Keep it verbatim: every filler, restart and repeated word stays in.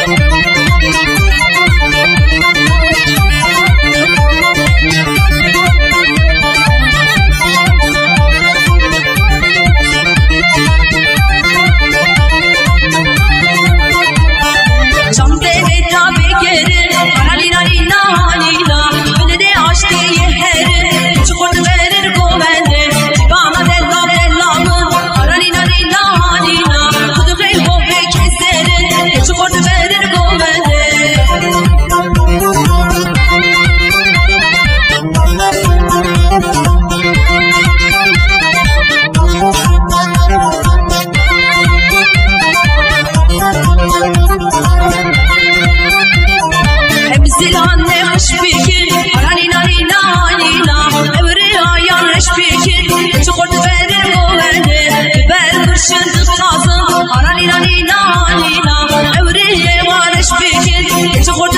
Çam tê vê tabê kirin, hara lîna lîna lîna. Binê dê aştê yê herin, çi xurt verir govendê. Bana della della min, hara lîna lîna lîna. Xud xeyr bo vê keserin, çi xurt verir govendê. Em zilan ne xweş bikir, hara lîna lîna lîna. Ew rêya yan reş bikir, çi xurt verir govendê. Bi ber kurşin dixazin, hara lîna lîna lîna. Ew rêya wan reş bikir, çi xurt